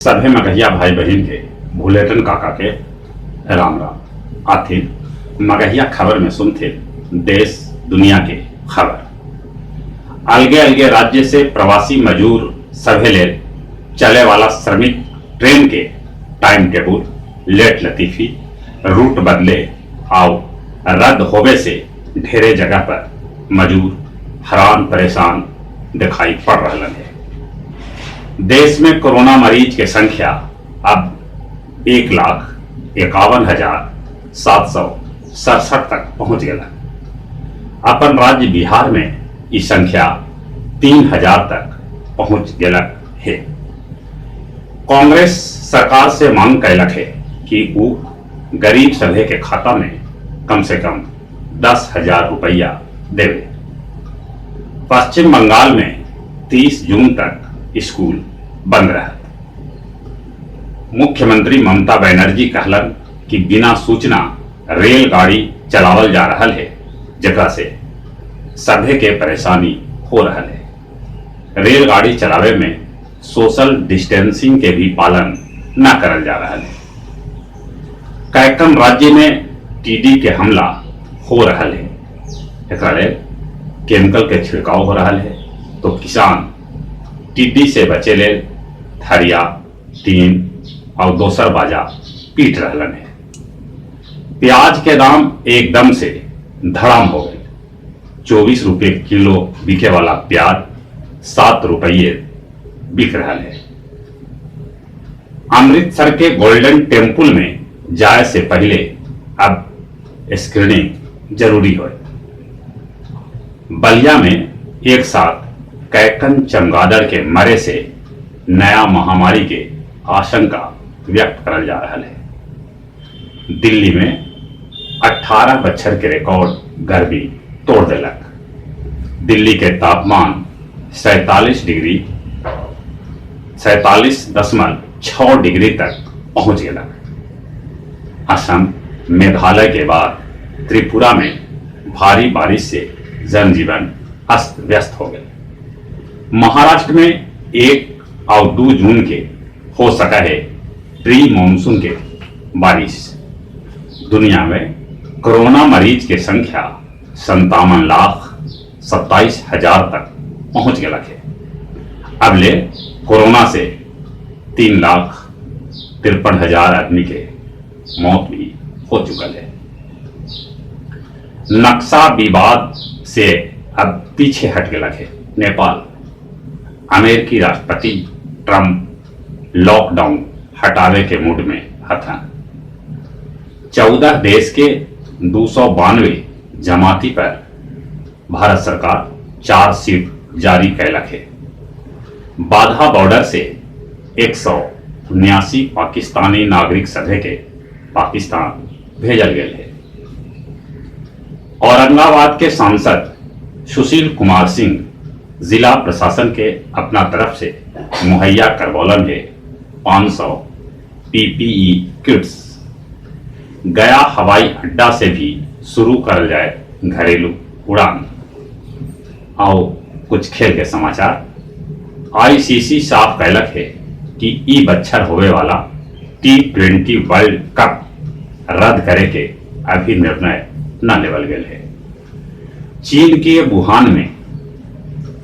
सभे मगहिया भाई बहिन के भुलेटन काका के राम राम। आथिन मगहिया खबर में सुनथिन देश दुनिया के खबर। अलगे अलगे राज्य से प्रवासी मजूर सभे लेल चले वाला श्रमिक ट्रेन के टाइम टेबुल लेट लतीफी, रूट बदले आउ रद्द होवे से ढेरे जगह पर मजूर हरान परेशान दिखाई पड़ रहलन हे। देश में कोरोना मरीज के संख्या अब 1,51,767 तक पहुंच गया। अपन राज्य बिहार में ई संख्या 3,000 तक पहुंच गया है। कांग्रेस सरकार से मांग कैलक है कि वो गरीब सभे के खाता में कम से कम 10,000 रुपया देवे। पश्चिम बंगाल में 30 जून तक स्कूल बंद रहा। मुख्यमंत्री ममता बनर्जी कहलन कि बिना सूचना रेलगाड़ी चलावल जा रहा है, जकरा से सभे के परेशानी हो रहा है। रेलगाड़ी चलावे में सोशल डिस्टेंसिंग के भी पालन न करल जा रहा है। कैकन राज्य में टीडी के हमला हो रहा है, एकरा लेल केमिकल के छिड़काव हो रहा है, तो किसान टिड्डी से बचे लेल थरिया, टीन और दोसर बाजा पीट रहलन है। प्याज के दाम एकदम से धड़ाम हो गए। 24 रुपये किलो बिके वाला प्याज 7 रुपये बिक रहा है। अमृतसर के गोल्डन टेम्पल में जाए से पहले अब स्क्रीनिंग जरूरी हो। बलिया में एक साथ कैकन चमगादड़ के मरे से नया महामारी के आशंका व्यक्त करल जा रहा है। दिल्ली में 18 बच्छर के रिकॉर्ड गर्मी तोड़ देलक। दिल्ली के तापमान 47 डिग्री 47.6 डिग्री तक पहुंच गया। असम, मेघालय के बाद त्रिपुरा में भारी बारिश से जनजीवन अस्त व्यस्त हो गए। महाराष्ट्र में 1 और 2 जून के हो सका है प्री मानसून के बारिश। दुनिया में कोरोना मरीज के संख्या 57,27,000 तक पहुंच गया है। अब ले कोरोना से 3,53,000 आदमी के मौत भी हो चुकल है। नक्शा विवाद से अब पीछे हट गया है नेपाल। अमेरिकी राष्ट्रपति ट्रंप लॉकडाउन हटावे के मूड में हथन। 14 देश के 292 जमाती पर भारत सरकार चार्जशीट जारी कैलक है। वाघा बॉर्डर से 179 पाकिस्तानी नागरिक सभे के पाकिस्तान भेजल गेल है। औरंगाबाद के सांसद सुशील कुमार सिंह जिला प्रशासन के अपना तरफ से मुहैया करवौलन है 500 पीपीई किट्स। गया हवाई अड्डा से भी शुरू करल जाए घरेलू उड़ान। आओ कुछ खेल के समाचार। आईसीसी साफ कैलक है कि ई बच्छर होवे वाला टी20 वर्ल्ड कप रद्द करे के अभी निर्णय न लेवल गेल है। चीन के वुहान में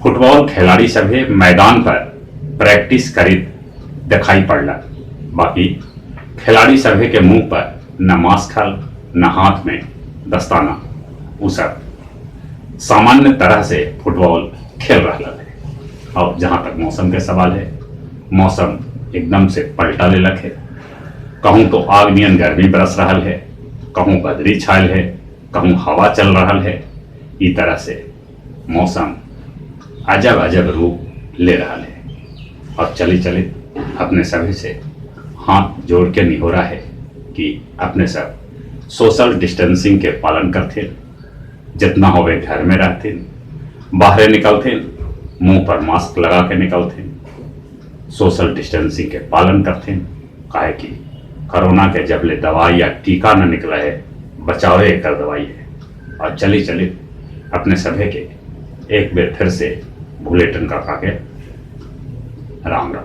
फुटबॉल खिलाड़ी सभे मैदान पर प्रैक्टिस करित दिखाई पड़ला, बाकी खिलाड़ी सभे के मुंह पर न मास्क हल, न हाथ में दस्ताना। उ सब सामान्य तरह से फुटबॉल खेल रहा है। और जहाँ तक मौसम के सवाल है, मौसम एकदम से पलटा लेलक है। कहूँ तो आग नियन गर्मी बरस रहा है, कहूँ बदरी छायल है, कहूँ हवा चल रहा है। ई तरह से मौसम अजब अजब रूप ले रहा है। और चली चली अपने सभी से हाथ जोड़ के निहोरा है कि अपने सब सोशल डिस्टेंसिंग के पालन करते, जितना होवे घर में रहते, बाहर निकलते मुंह पर मास्क लगा के निकलते, सोशल डिस्टेंसिंग के पालन करते। काहे कि कोरोना के जब ले दवाई या टीका न निकला है, बचावे कर दवाई है। और चली चली अपने सभे के एक बेर फिर से भुलेटन काका के राम राम।